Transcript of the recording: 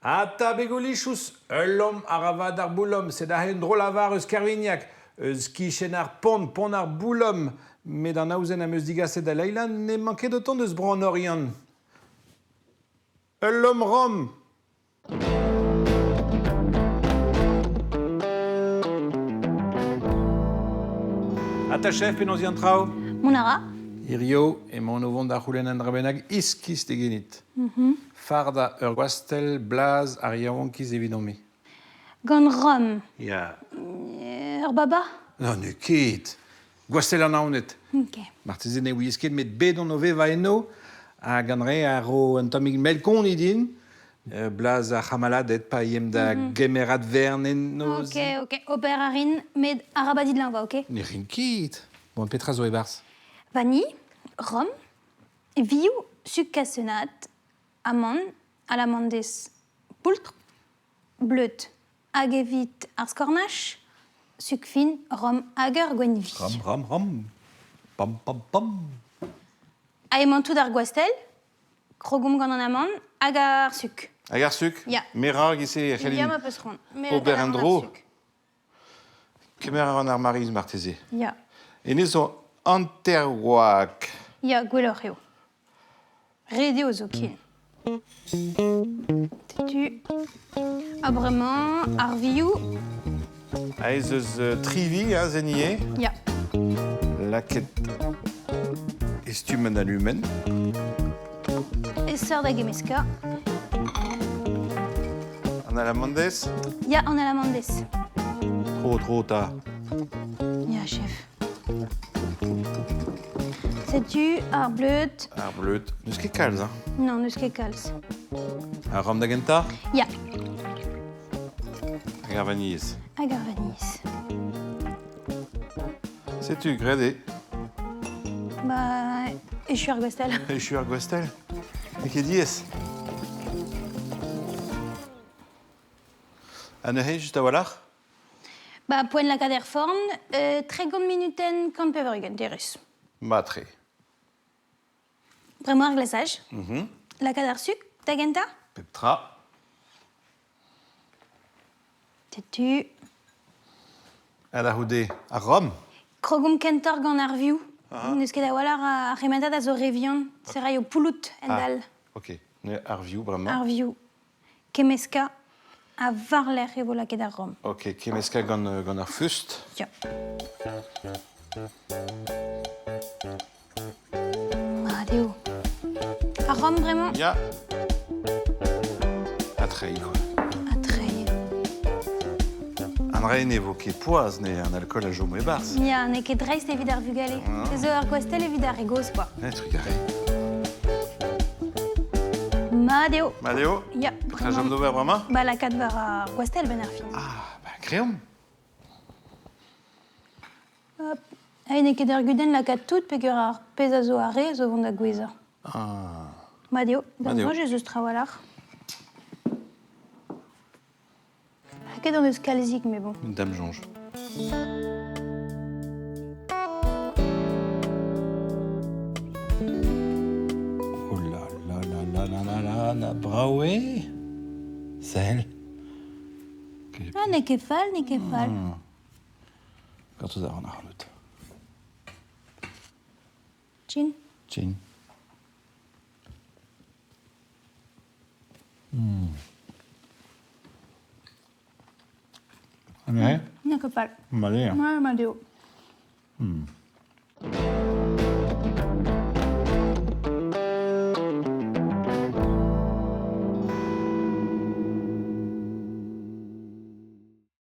Ata begolichous, ul lomm a ra vad ar boulom, sed aze un dro-lavar eus Kervignag, eus kichen ar pont, pont ar boulom, met an aozenn am eus digaset da Leila n'emañ ket o tont eus bro an Oriant. Ul lomm rom! Ata chef, penaos eo an traoù? Mont a ra. Hirio emaon o vont da c'houlenn un dra bennak iskis degenit. Fardañ ur gwastell blaz ar yaouankiz evidon-me. Gant Rom. Ya. Ur baba? Non, n'eo ket. Gwastell an Naoned. Ok. Marteze ne ouiez ket, met bet on o vevañ eno, hag an re a ro un tammig melkoni din, blaz ar c'hamaladed pa yemp da gemer advern eno. Ok, ok. Ober a rin, met arabat dit leñvañ, ok? Ne rin ket. Bon, petra zo e-barzh? Vanille, rhum, vioù, suk kassenat, amann, alamandez, poultr, bleud. Hag evit ar skornaj, suk fin, rom hag ur gwenn-vi. Ram, ram, ram. Pam, pam, pam. Ha emañ tout ar gwastell, krogomp gant an amann hag ar suk. Hag ar suk? Ya. Merag e se c'hellin Ya, ma peus c'hoant. ober un dro? Kemer a ran ar Mariz marteze. Ya. Hennezh zo hanter-wak. Ya, gwelloc'h eo. Ret eo zoken. Setu. Ha bremañ, ar vioù. Aes eus tri vi, hein, Zenier? Ya. Lakaet e stumm an alumenn. E seurt da gemmeskañ. An alamandez? Ya, an alamandez. Tro, tro 'ta. Ya, chef. Setu ar bleud. Ar bleud. N'eus ket kalz, hein? Non, n'eus ket kalz. Ar ram da gentañ? Ya. Hag ar vanilhez. Hag ar vanilhez. Setu, graet eo. Ba, echu ar gwastell. Echu ar gwastell. N'eo ket diaes. Ha neuze, just a-walc'h? Ba, poent lakaat er forn, 30 minutenn 180 derez. Mat-tre. Bremañ ar glasaj. Lakaat ar suk da gentañ? Pep tra. Setu. Ha da c'houde, ar rom? Krogomp kentoc'h gant ar vioù. N'eus ket a-walc'h ar c'hementad a zo re vihan. Se raio poulout en-dal. Ok, ar vioù bremañ. Ar vioù. Kemmeskañ ha war-lerc'h e vo lakaet ar rom. Ok, kemmeskañ gant, gant ar fust. Ya. Mat eo. Ar rom bremañ? Ya. Ha treiñ, quoi. Ha treiñ. An re ne vo ket poazh, ne an alkool a chomo e-barzh. Ya, n'eo ket dreist evit ar vugale. Se zo ur gwastell evit ar re gozh, quoi. Eh, trugarez. Mat eo. Mat eo? Ya. Petra chom d'ober bremañ? Ba lakaat war ar gwastell benn ar fin. Ah, bah greomp. Hop. Ha n'eo ket ur gudenn lakaat tout peogwir ar pezh a zo ar re a zo vont da gouezhañ. Ah. Mat eo, d'am soñj ez eus trawalc'h. Lakaet hon eus kalzik, mais bon. Da'm soñj. Oh là là là là là là là, na brav eo! Sell. Ah, n'eo ket fall, n'eo ket fall. Gortoz a ran ac'hanout. Tchin. Tchin. Ouais. N'eo ket fall. Mat eo. Ouais, mat eo.